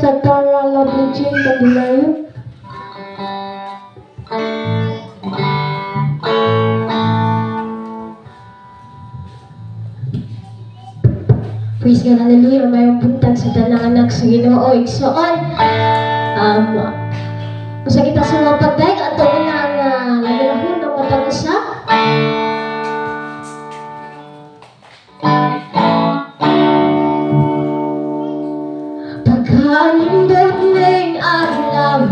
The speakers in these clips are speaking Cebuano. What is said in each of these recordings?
Sa Tara, Lovely Jane Candelario. Praise God, hallelujah. Mayong buntag sa tanang anak sa Ginoo, igsoon. Usa kita sa mga pagdaig ato unang laganahon ng matag usa. Pagkalindot ning adlaw,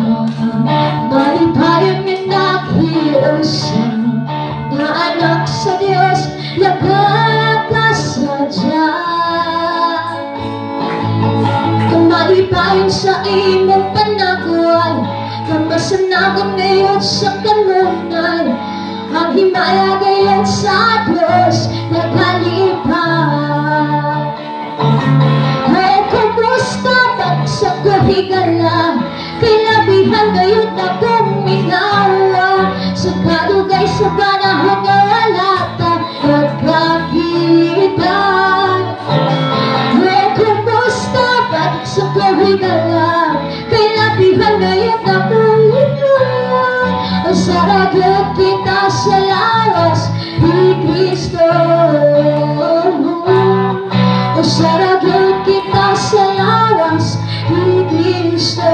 malipayon nga naghiusa, nga anak sa Dios, nagakasadya. Malipayon sa imong panagway, kamasanagong ngayon sa kanunay, ang himaya gayon sa Diyos nagalipay. Ay, kumusta man sa kuhigala, kay labihan gayon na kong minawa, sa kadugay sa panahon nga wala ta nagkakita. Ay, kumusta man sa kuhigala, kay labihan gayon na kong minawa, saragot kita sa lawas ni Kristo. Saragot kita sa lawas ni Kristo.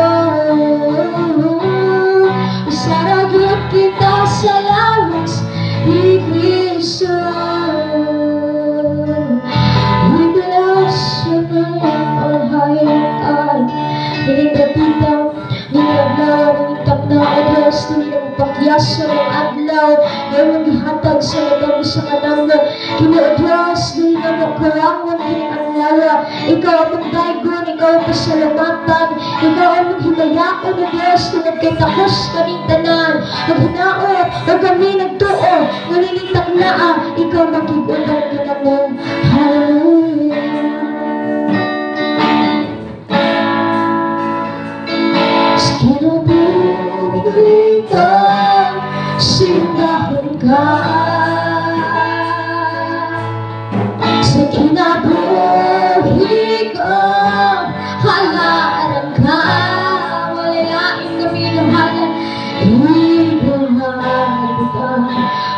Saragot kita sa lawas ni Kristo. Ibilas na ang hayaan, hinindatitang nilaglaw, ninitap na o Diyos, nilang pakyasa ng adlaw, ngayon gihatag sa lagam sa kanamo. Kini o Diyos, nilang mo karangon kining adlaw. Ikaw ang mong daygon, ikaw ang pasalamatan, ikaw ang mong himayaon o Diyos, tungod kay takos kaming tanan. Maghinao, o kami nagtuo, naninintak naa, ikaw makigundang kanamo. Hallelujah. Kinabuhi ka, sindahon ka. Sa kinabuhi ko, halaran ka. Walay laing kami ng halan, ibuhay ka.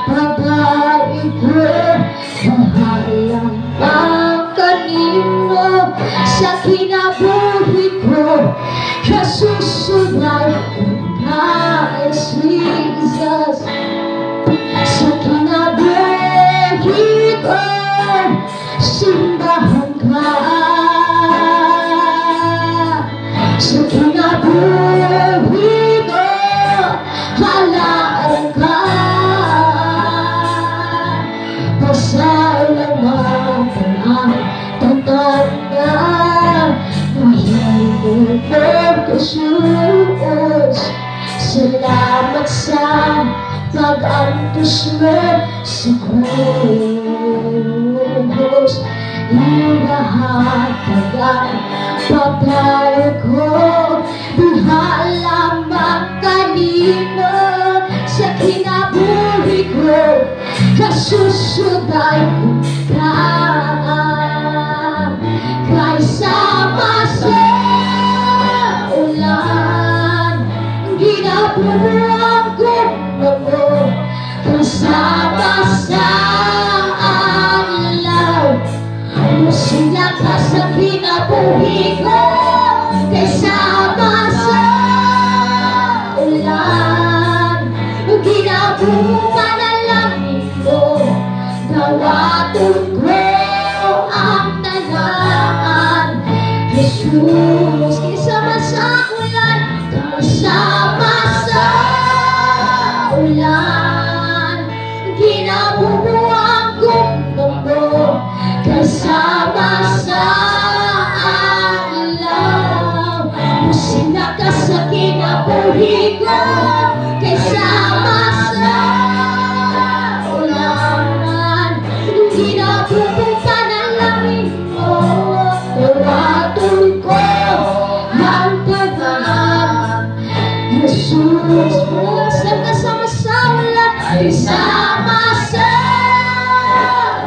Pagdaig ko, bahala ang kanino. Sa kinabuhi ko, kasusunod ka, Jesus. Sa kinabuhi ko, simbahan ka. Sa kinabuhi ko, halaran ka. Pasalamatan ang tanan na mahimong Jesus. Salamat sa pag-antos mo sa krus. Inahatag ang pagdayo ko, diha lamang kanino. Sa kinabuhi ko, kasusuday ko ka. Kaysa sa ulan, ginabuang ko kasama sa adlaw. Sila ka sa kinabuhi ko, kasama sa ulan. Ginabuang ko, dawaton ko ang tanan. Jesus, kasama sa ulan, kasama sa ulan. Ginabuang ko, kasama sa adlaw. Musina ka sa kinabuhi ko, kasama sa ulan. Ginabuang panalangin mo, dawaton ko ang tanan. Jesus, kasama sa ulan, kasama sa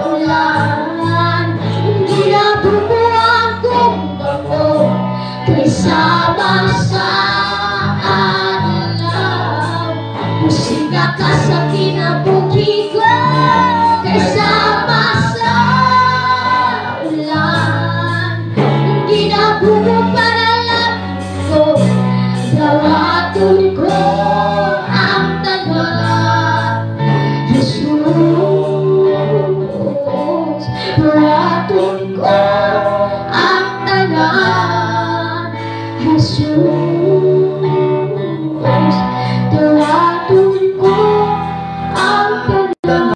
ulan. Ginabuang ko, kasama Sama sa adlaw, Musiga ka sa kinabuhi ko, kay sama sa ulan, Ginabuhi panalangin ko, dawaton ko ang tanan. Jesus, dawaton ko ang tanan. Jesus, dawaton ko ang tanan.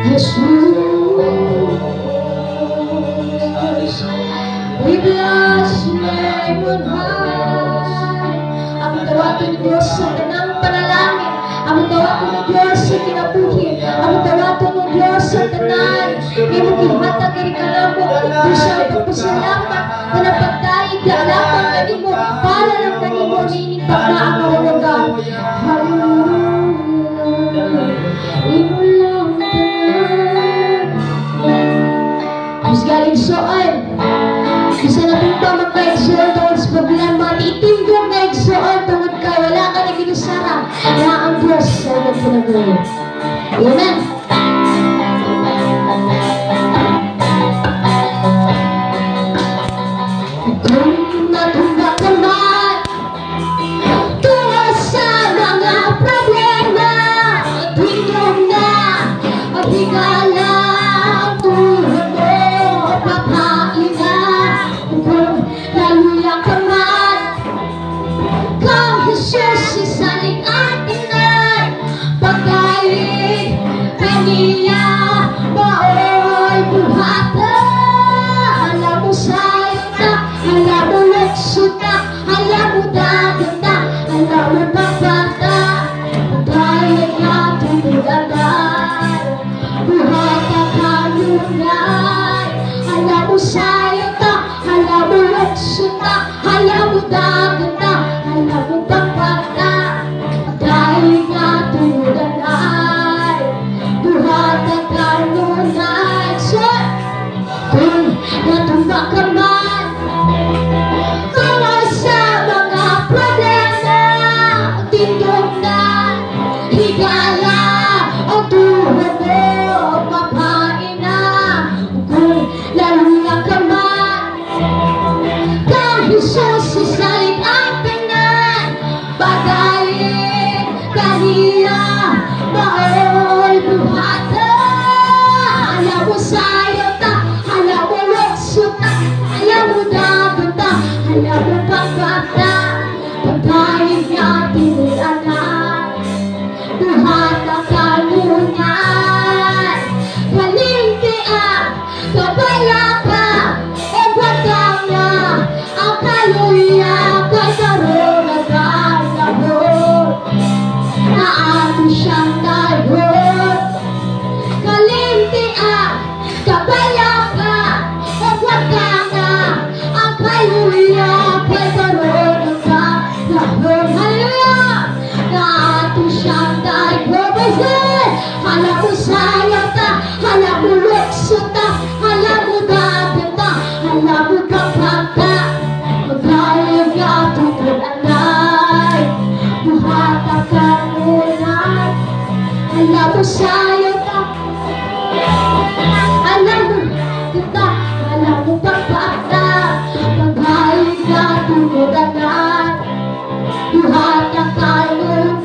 Jesus, we bless your name on high. Among dawaton ni Diyos sa tanang panalangin. Among dawaton ni Diyos sa kinabuhi. Among dawaton ni Diyos sa tanan. Imong gihatag diri kanamo. Diyos ang pagpasalamat na napagdaig na lamang kanimo para lang kanimo niining pagkaan nga lugar. Hallelujah. Imo lang tanan. Diyos galing soon. Bisan na pa magka-igsoon tungod sa problema, itindog na igsoon tungod ka, wala ka na ginusara na ang Diyos sa imong kinabuhi. Amen. Kung natumba ka man tungod sa mga problema, tindog na ang higala ang tuhod mo, papaina. Kung naluya ka man, kang Jesus isalig at inay, pagkain kaniya maoy buhata. Alam mo sayo ta, alam mo lukso ta, alam mo dagat ta, alam mo pagkata, pagkain nga tumulanay, buhata kanunay. Alam mo sayo ta, alam mo lukso ta, alam mo dagat ta, alam mo pagkata, pagkain nga tumulanay, buhata kanunay. So, kung natumba ka man tungod sa mga problema, tindog na higala ang tuhod mo, papaina. Kung laluya ka man, kang Jesus isalig ang tanan, pagaling kaniya maoy buhata. Alam mo sayo ta, alam mo lukso ta, alam mo dagat ta, alam mo pagkata, pagkain nga tinulanan, buhata kanunay. Kalimtian, kabalaka, o batanga, ang kaluya kay karoon at panahon, na ato siyang dahon. Kalimtian, kabalaka, o batanga, ang kaluya kay karoon at panahon. Hallelujah! Na ato siyang dahon. Alam mo sayo ta, alam mo lukso ta, alam mo dagat ta, alam mo kapata, magkaya nga tutulanay, buhata ka munay. Alam mo sayo ta, alam mo kita, alam mo pagpata, magkaya nga tutulanay, buhata ka munay.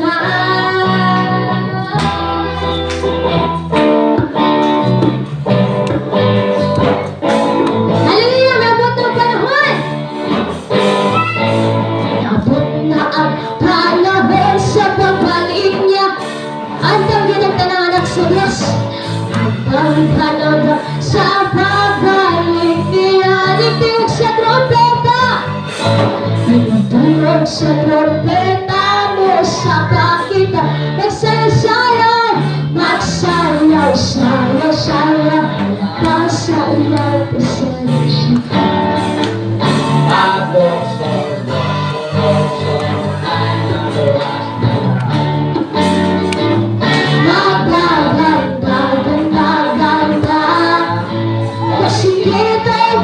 Hallelujah! Nabot ang panahon! Nabot na ang panahon sa pagbalik niya. Andang yun ang tanang anak sa Diyos. Andang panahon sa pagbalik niya. Ligtiyog sa trompeta. Ligtiyog sa trompeta mo sa pakita. Magsayaw, magsayaw, sayaw, sayaw, pasayaw, pasayaw siya. Magaganda, ganda, ganda. Masigit ang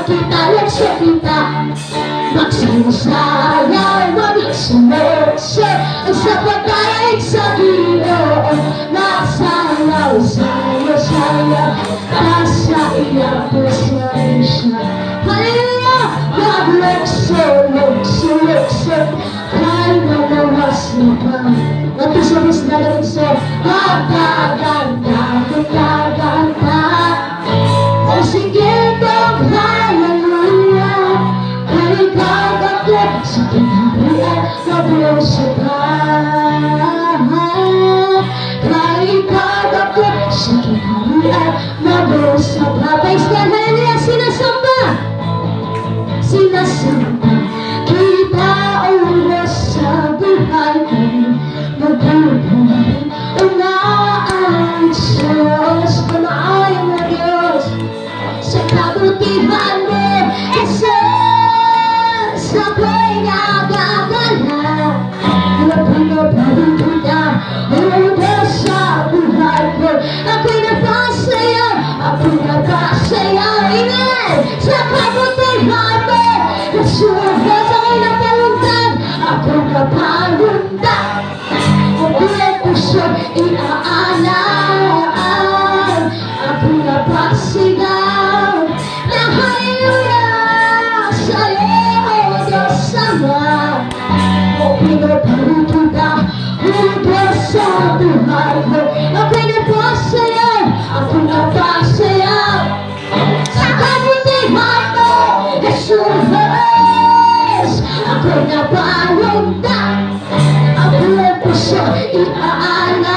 Kita, lukso kita. Magsayaw, maglukso-lukso sa pagdaig sa Ginoo. Magsayaw, sayaw, sayaw ta sa iyang presensya. Hallelujah! Maglukso, lukso, lukso kay nagawas na ka. At sa mas nalukso, magkaganda, magkaganda. O sige kong hallelujah, kay kagako sa kinaharian, mabuso ka. Kay kagako sa kinaharian, mabuso ka. Praise God, hallelujah, sinasamba. Sinasamba kita, O Diyos, sa buhay ko. Mabuhay, O ang Diyos, kamaayo nga Diyos, sa kabutihan mo, Jesus, ako'y nagagalak. Pinupuri kita, O Diyos, sa buhay ko. Ako'y napasaya, ako'y napasaya, amen! Sa kabutihan mo, Jesus, ako'y napalundag, ako'y napalundag. Ang buong puso inaalay, ako'y napasigaw na hallelujah sa'yo, O Diyos Ama. O pinupuri kita, O Diyos, sa buhay ko. Ako'y napasaya, ako'y napasaya sa kabutihan mo, Jesus. Ako'y napalundag, ang buong puso inaalay.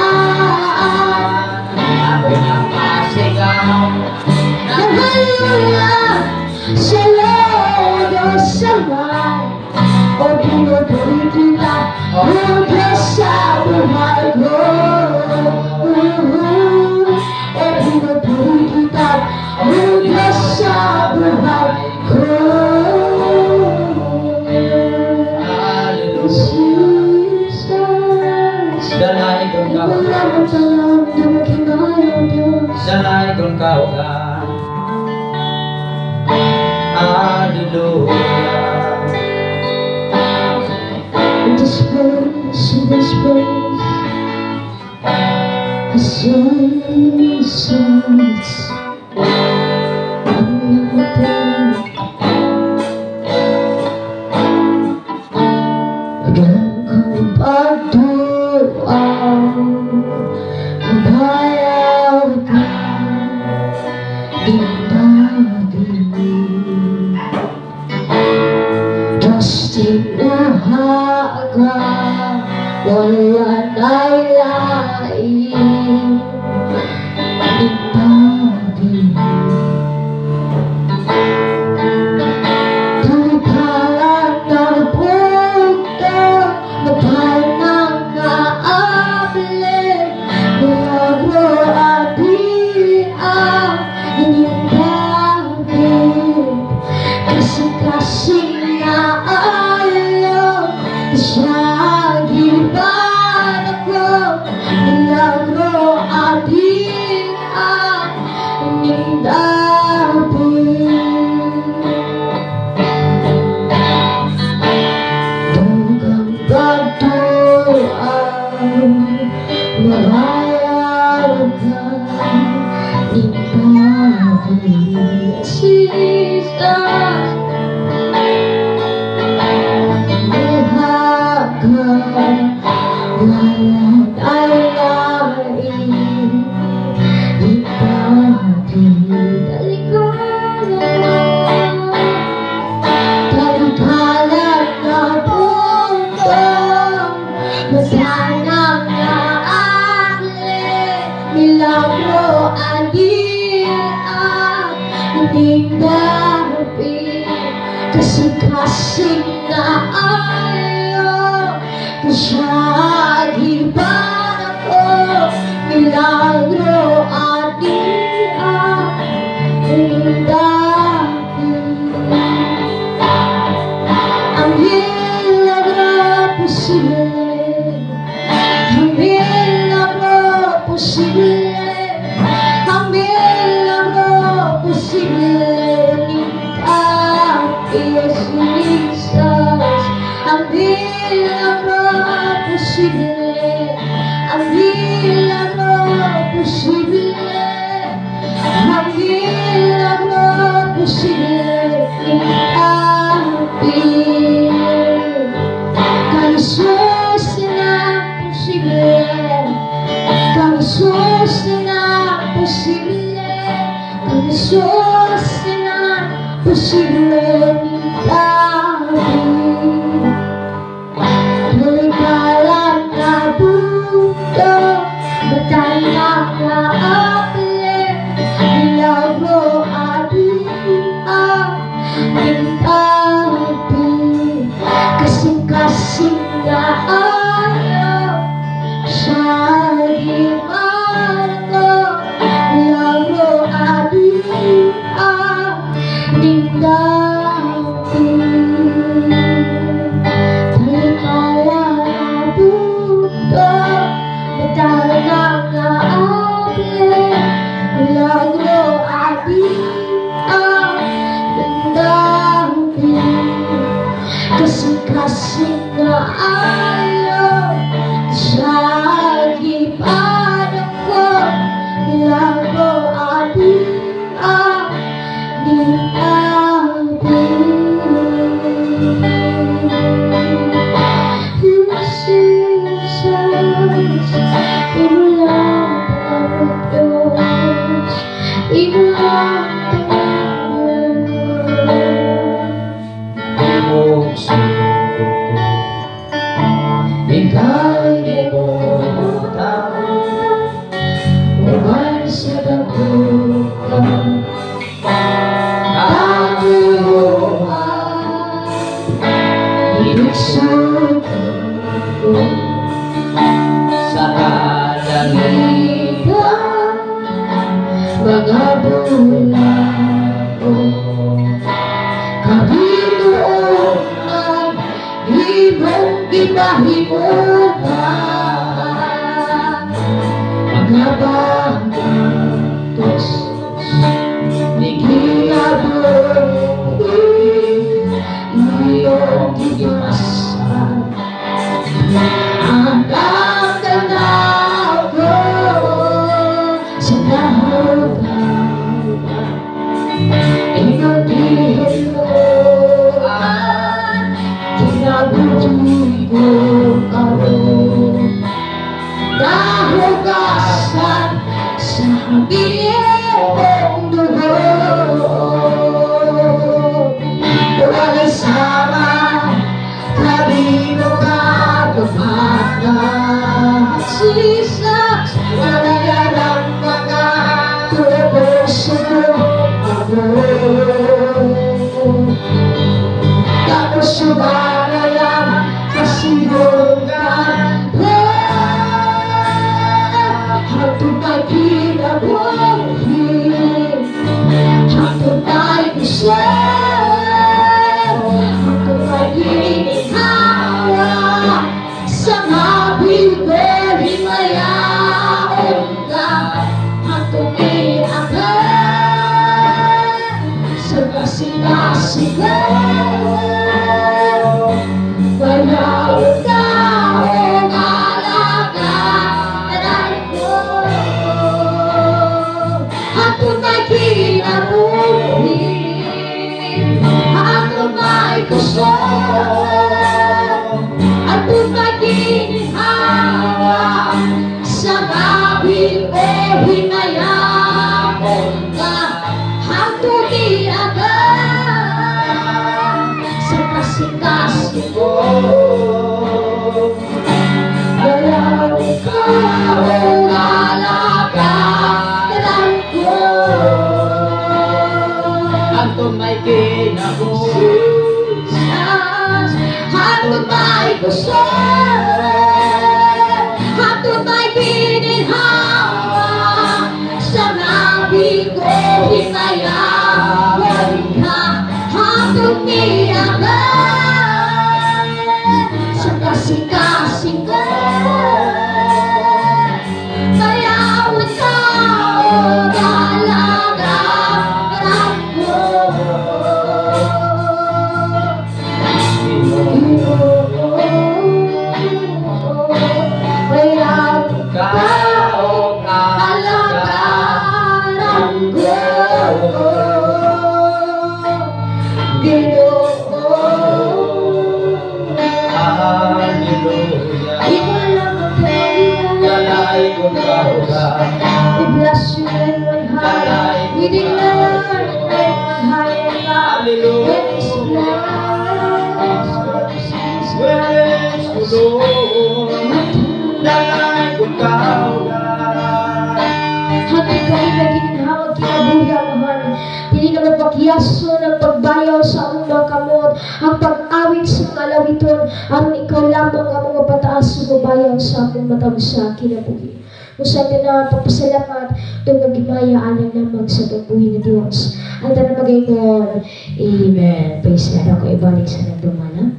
Ako'y napasigaw ng hallelujah sa'yo, O Diyos Ama. O pinupuri kita, O Diyos, sa buhay ko. O pinupuri kita, O Diyos, sa buhay ko. Hallelujah. Jesus. Dalaygon ka, O Wala Diyos. Mong talang Diyos. Dalaygon ka, O God. Hallelujah. In this place, in this place, I Jesus, ang natin. Daghang pagtuo, mabayaw ka ning David. Diyos tinguhaga, wala na'y lain ning David. Talikhalan ng punto, mabal ng kaable, milagro adi ang inyong David. Kasing-kasing na ayaw, siya giban ako, milagro adi ang inyong David. Dugang pagtuo, mabayaw ka ning David. Jesus, Ihaga, wala na'y lain ning David. Talikhalan na puntong, masanang naakli, milagro adi ang inyong David. Kasing-kasing na ayaw, siya giban ako, milagro adi ang inyong David. Ang milagro posible, ang milagro posible, ang milagro posible ning Tabi. Talikala nga bugto, Batala nga able, Milagro adia, Tabi. Kasing-kasing nga ayo, Sa ko, Milagro adia, Tabi. Talikala nga bugto, Batala nga able, Milagro adia, Tabi. Kasing-kasing nga ayo, Sa ko, Milagro adia, Tabi. Jesus, imo lang ang Diyos, imo lang ang Imong ko, ika'y gibutang Uban sa dagupan, katuohan, Ginugsod ko, sa kalangitan, mga bulako, Kabituonan, imong gipahimutan, mga bagatos, Kinabuhi, iyong gipasan. Ang tanaw ko sa kahugawan, iyong gihimuan, kinabuhi ko karon. Nahugasan sa iyong dugo. Walay sama, kanino ka dumanas. Jesus, walay alam mga tubo sa abo. Tapos sumalayan, kasilungan, Hantod may kinabuhi, hantod may kusog, hantod may gininhawa, sa mabilgo himayaon ka, hantod ni agad, sa kasing-kasing. Bayaw ka o alagaran ko. Hantod may kinabuhi, hantod may kusog, hantod may ginhawa, sa mabil o himayaon ka, hantod ni agad, sa kasing-kasing ko. Bayaw ka o alagaran ko. Hantod may kinabuhi, Jesus, hantod may kusog, hantod may gininhawa, sa mabigo himayaon ka, hantod ni agad, sa kasing-kasing ko. Bayawon ka o alagaran ko. Ginoo, bayawon ka ka o alagaran ko. Ginoo. Hallelujah. Imo lang ang Kalay kong kahugan, We bless you, Lord, high. We declare, Lord, high God. Hallelujah. Kaugan Wes kuno Dalay kong kaugan. Hanggang kami naginhawag kinabuhi, Amahan. Dili na mapakyaso ng pagbayaw sa among mga kamot, ang pag-awit sa mga alawiton, aron ikaw lamang ang mga pataas ug mabayaw sa among matag sa kinabuhi. Usa na pagpasalamat tungod gimaya alang lamang sa pagbuhi ng Dios. Ang tanan magaingon, Amen. Praise God. Ako ibalik sa nagdumala.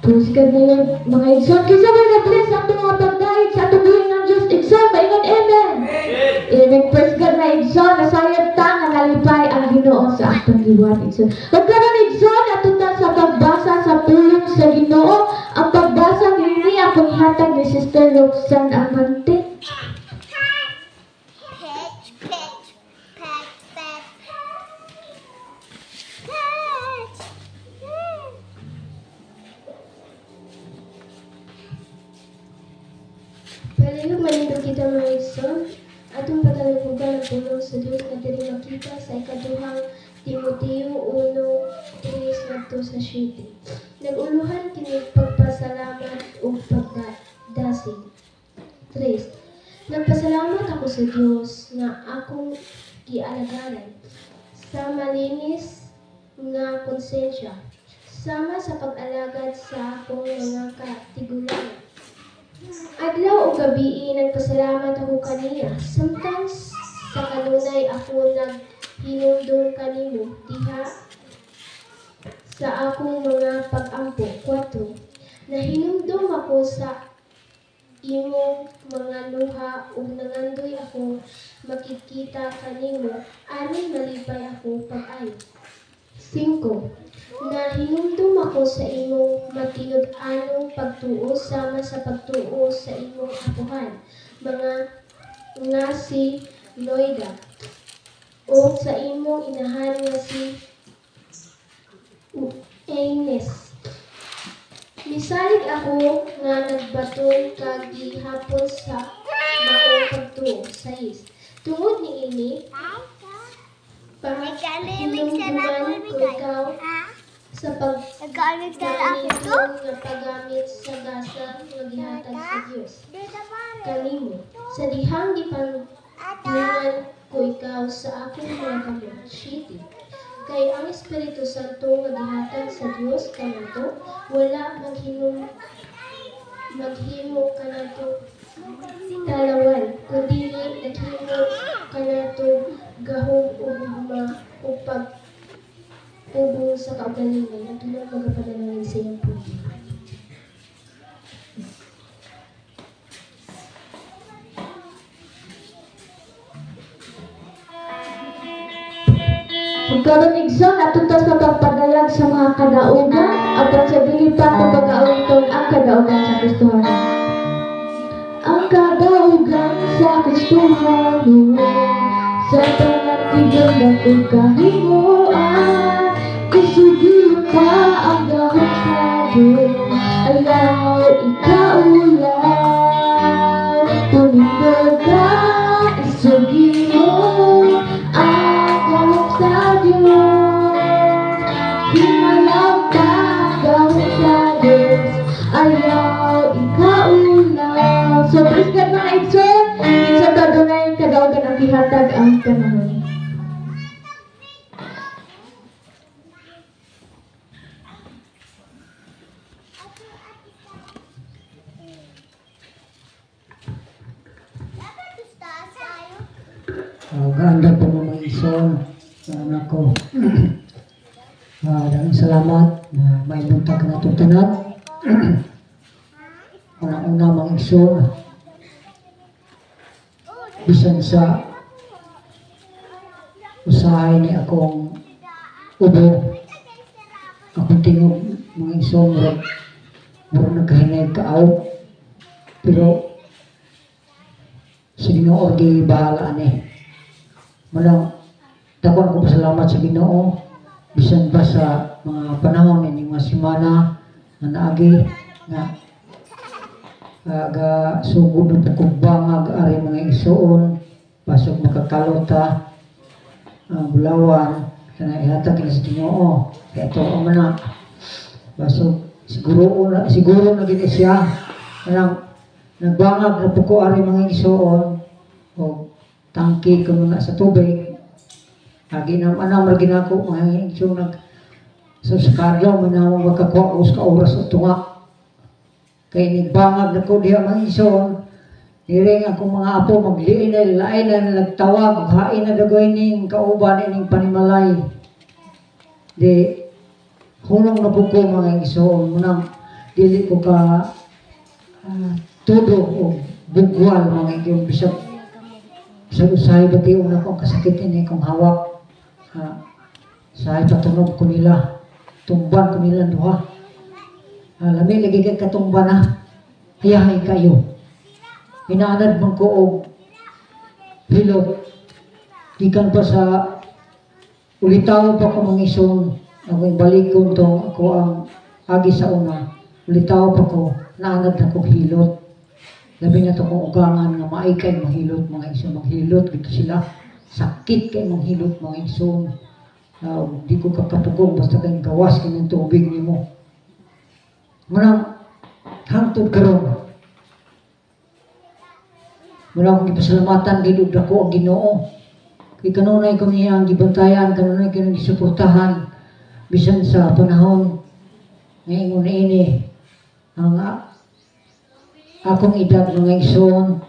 Praise God na Lord, mga igsoon. Kinsa may na-bless ang mga pagdahig sa atong buhi ng Diyos? Igsoon, maingon amen. Amen. Praise God na igsoon. Nasayod ta nga nalipay ang Ginoo sa atong giwan, igsoon. Ug karon, igsoon, ato ta sa pagbasa sa pulong sa Ginoo. Ang pagbasa niini akong ihatag ni Sister Roxanne Amante. Pitch, pitch, pet, pet, pet. Palihog manindog kita, mga igsoon. Atong patalungkugan ang pulong sa Dios nga diri makita sa ikaduhang Timoteo 1:3 ngadto sa 7. Nag-uluhan kini pagpasalamat ug pagdasig. 3. Nagpasalamat ako sa Dios nga akong gialagaran sa malinis nga konsensya sama sa pag-alagad sa akong mga katigulangan. Adlaw ug gabii nagpasalamat ako kaniya, samtang sa kanunay ako naghinumdum kanimo diha sa akong mga pag-ampo. 4. Nahinumdum ako sa imong mga luha ug nangandoy ako makikita kanimo aron malipay ako pag-ayo. 5. Nahinumdum ako sa imong matinud-anong pagtuo sama sa pagtuo sa imong apuhan, mga nga si Loida, o sa imong inahan nga si Eunice. Misalig ako nga nagbaton ka gihapon sa maong pagtuo. 6. Tungod niini, pahinumduman ko ikaw sa pag nga paggamit sa gasa nga gihatag sa Dios kanimo sa dihang gipangungan ko ikaw sa akong mga kamot. 7. Kay ang Espiritu Santo nga gihatag sa Dios kanato wala maghimo kanato talawan, kundi naghimo kanato gahom ug gugma ug pagpugong sa kaugalingon. Ang Ginoo magapanalangin sa iyang puso. Ug karon, igsoon, ato ta sa pagpadayag sa mga kadaugan, apan sa dili pa ato pag-awiton ang kadaugan sa Kristohanon. Ang kadaugan sa Kristohanon sa tanan tiganda kong kahimuan, isugiyon pa ang gahom sa Diyos, ayaw ikaulaw. Tumindog ka, isugiyon ang gahom sa Diyos. Himalag ka ang gahom sa Diyos, ayaw ikaulaw. So, praise God, mga igsoon. Kinsa ba dunay kadaugan ang gihatag ang panahon? Ganda po, mga igsoon sa anak ko. Daghang salamat na maibuntag ka natong tanan. Una-una, mga igsoon, bisan sa usahay ni akong ubo, akong tingog, mga igsoon, murag nagkahinay kaaw. Pero sa Ginoo gi bahala ani. Malang dako ako pasalamat sa Ginoo bisan pa sa mga panahon ini mga semana nga naagi nga Ga sugod na po kog bangag ari mga igsuon, pasok makakalota, bulawan, kana ihatag kini sa Ginoo. Kaya ito ang mana. Basog siguro na siguro na gid siya. Kanang nagbangag na po ko ari mga igsuon og tangki ko na sa tubig. Agi na anam ra ginako mga igsuon nag so sa kadlaw man na makakuha ko sa oras o tunga. Kay nigbangag na ko diha mga igsuon, niring akong mga apo magliin na lain na nagtawag, hain na dagoy ning kauban ining panimalay. Di hunong na po ko mga igsuon, munang dili ko ka tudo o bugwal mga igsuon, bisag bisag usahay ba ti una ko ang kasakit ini kong hawak. Sahay patunog ko nila, tumban ko nila duha. Lami lagi kay katumba na, hayahay kayo. Inaanad man ko og hilot. Gikan pa sa ulitaw pa ko mga igsoon, akong balikon tong ako ang agi sa una. Ulitaw pa ko, naanad na kong hilot. Labi na to kong ugangan nga maay kay mahilot mga igsoon, maghilot gito sila. Sakit kay manghilot mga igsoon. Di ko kakapugong basta kay gawas kini tubig nimo. Munang hangtod karon. Muna akong gipasalamatan kay og dako ang Ginoo. Kay kanunay ko niya ang gibantayan, kanunay ko niyang gisuportahan bisan sa panahon nga ingon niini ang akong edad mga igsoon,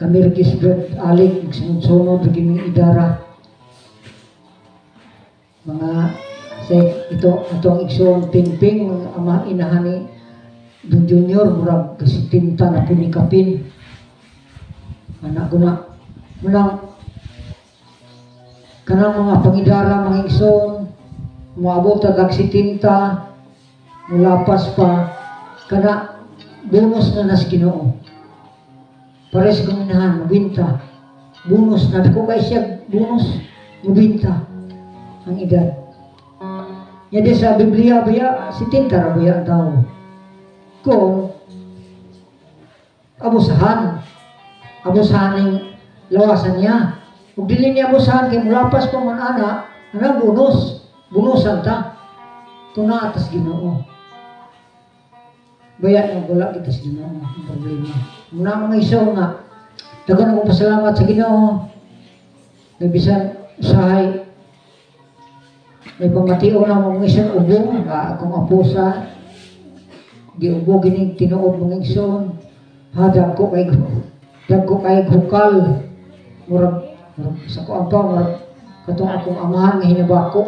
kami ra gisbrad alik magsunod-sunod ra gini idara. Mga sa ito atong igsoon Pingping mga ama inahan ni Don Junior murag kasitinta na po ni Kapin. Anak ko na munang kanang mga pangidara mga igsoon moabot tag 70 mulapas pa kana bonus na nas Ginoo. Pares kong inahan mobinta. Bonus na ko kay siya bonus mobinta ang edad. Nya di sa Biblia baya 70 ra baya ang tao. Kung abusahan, abusahan ning lawasan niya. Ug dili niya abusahan kay mulapas pa man ana, ana bonus, bonusan ta. Kung naa tas Ginoo. Baya nga wala kita sa Ginoo ang problema. Muna mga isaw nga daghan akong pasalamat sa Ginoo. Nga bisan usahay may pamation na mga igsoon ubo nga akong apo sa giubo gining tinuod mga igsoon. Ha dagko kay hukal. Murag, murag sa kuan pa murag katong akong amahan nga hinabako.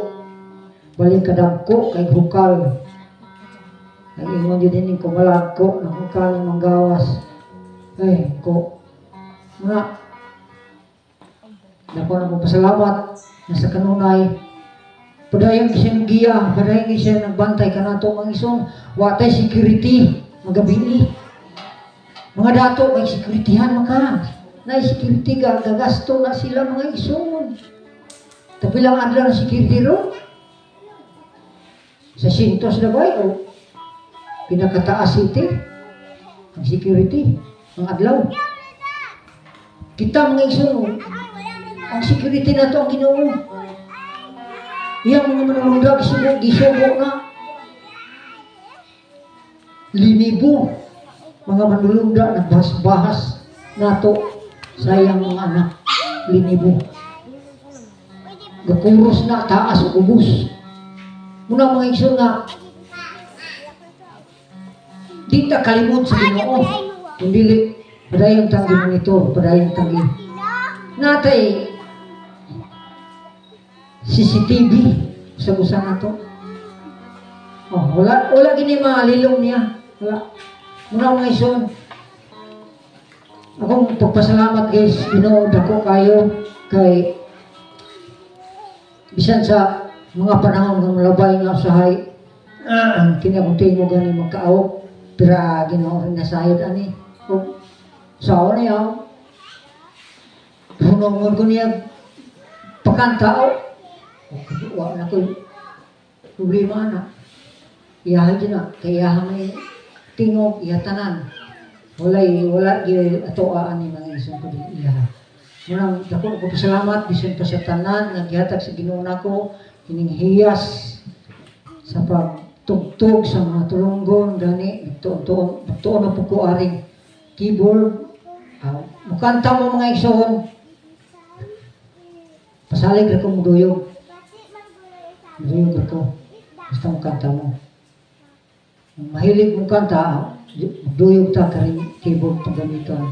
Balik kadagko kay hukal. Nag-ingon yun din kumalag ko, nakukal yung manggawas. Ay, ko. Muna, dako na kong pasalamat na sa kanunay. Padayon siya ng giya, padayon siya nagbantay ka na itong mga isong, watay security, magabili. Mga dato, may securityhan maka. Na security ka, gagasto na sila mga ison. Tapi lang adlaw na security ro. Sa Sintos na ba? O pinakataas city, ang security, ang adlaw. Kita mga igsoon, ang security na to ang Ginoo. Iyang mga manununda, gisubo, gisubo na. Linibo, mga manulunda, nagbahas-bahas nato sa iyang mga anak. Linibo. Gakuros na, taas o ubos. Muna mga igsoon nga, di ta kalimot sa Ginoo. Kung dili, padayon tanggi monitor, padayon tanggi. Natay CCTV sa busa nato. Oh, wala, wala gini mga lilong niya. Wala. Muna mga igsoon, akong pagpasalamat guys, Ginoo dako kayo kay bisan sa mga panahon ng labay nga usahay, kini akong tingog gani magkaawok, pero Ginoo rin nasayod ani. O, sawa niya, hunongon ko niya pakanta o. Wa na ko problema na. Iyahan din na, kaya iyahan may tingog iya tanan. Wala gyud ato ani mga igsoon kundi iya. Munang dako ko pasalamat bisan pa sa tanan nga gihatag sa Ginoo nako kining hiyas sa pagtugtog sa mga tulunggon gani nagtuon-tuon nagtuon na pud ko aring keyboard. Mukanta mo mga igsoon. Pasalig ra ko muduyog. Muduyog ra ko. Basta mukanta mo. Mahilig mong kanta, duyog ta karing keyboard itong gamiton.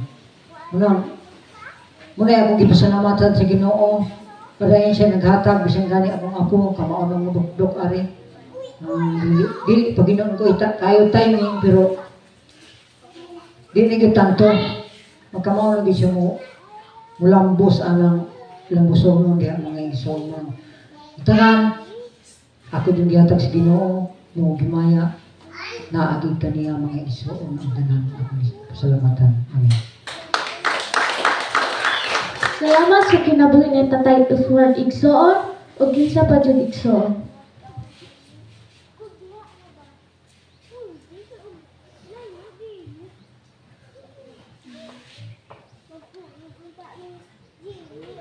Muna akong gipasalamatan sa Ginoo. Padayon siya naghatag bisan gani akong apo kamao nang mudukdok ari. Dili pa Ginoo ko ita kayo timing pero dili gyud tanto. Magkamao lang gyud siya mo mulambos anang lambuson diha mga igsoon. Tanan ako din gihatag sa Ginoo mo gimaya naagi kaniya mga igsoon ang tanan akong pasalamatan. Amen. Salamat sa kinabuhi ni Tatay Oswald igsoon ug kinsa pa jud igsoon.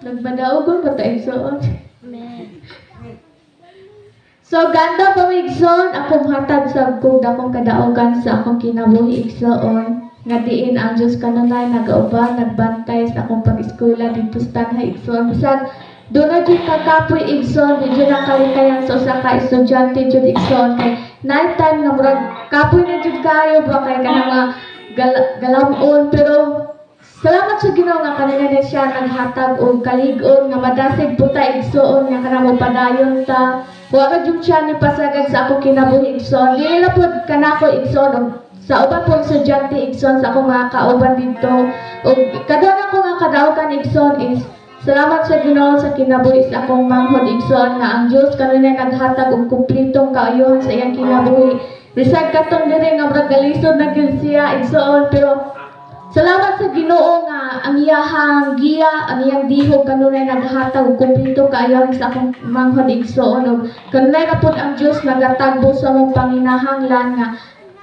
Nagmadaogon pa ta igsoon. So ganda pa mi igsoon akong hatag sa kog dakong kadaogan sa akong kinabuhi igsoon nga diin ang Dios kanunay nagauban nagbantay sa akong pag-eskwela didto sa Tanay igsoon. Bisan doon jud kakapoy igsoon, di jud ang kalikayan sa usa ka estudyante jud igsoon kay night time nga murag kapoy na jud kayo ba kay kanang mga galamon, pero salamat sa Ginoo nga kanina na siya naghatag og kalig-on nga madasig po ta igsoon nga kanang mopadayon ta. Wa ra jud siya ni pasagad sa akong kinabuhi igsoon. Dili ra pud kanako igsoon og sa uban pong estudyante igsoon sa akong mga kauban didto. Og kaduna ko nga kadaugan igsoon is salamat sa Ginoo sa kinabuhi sa akong manghod igsoon nga ang Dios kanunay naghatag og kumpletong kaayuhan sa iyang kinabuhi. Bisag katong diri nga murag galisod na gyud siya igsoon, pero salamat sa Ginoo nga ang iyahang giya, ang iyang dihog kanunay naghatag og kumpleto kaayohan sa akong manghod igsoon. Og kanunay ra pud ang Dios nagatagbo sa among panginahanglan nga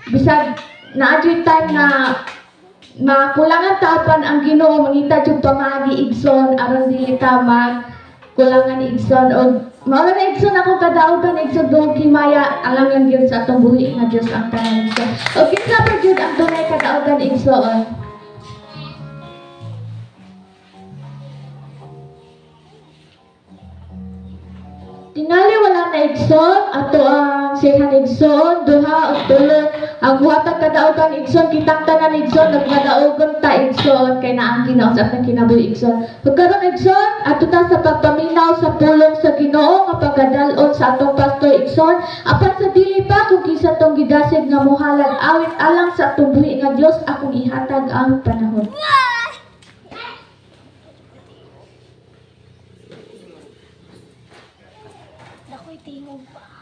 bisag naa jud time nga makulangan ta apan ang Ginoo mangita jud pamaagi igsoon aron dili ta magkulangan igsoon. Og mao na igsoon akong kadaugan igsoon duhog himaya alang lang gyud sa atong buhi nga Dios ang tanan igsoon. Og kinsa pa jud ang dunay kadaugan igsoon? Tingali wala na igsoon ato ang sihan igsoon duha o tulo ang buhatag kadaugan igsoon kitang tanan igsoon nagmadaugon ta igsoon kay naa ang Ginoo sa atong kinabuhi igsoon. Ug karon igsoon ato ta sa pagpaminaw sa pulong sa Ginoo nga pagkadal-on sa atong pastor igsoon apan sa dili pa kung kinsa tong gidasig nga mohalad awit alang sa atong buhi nga Dios akong ihatag ang panahon. Tingog pa.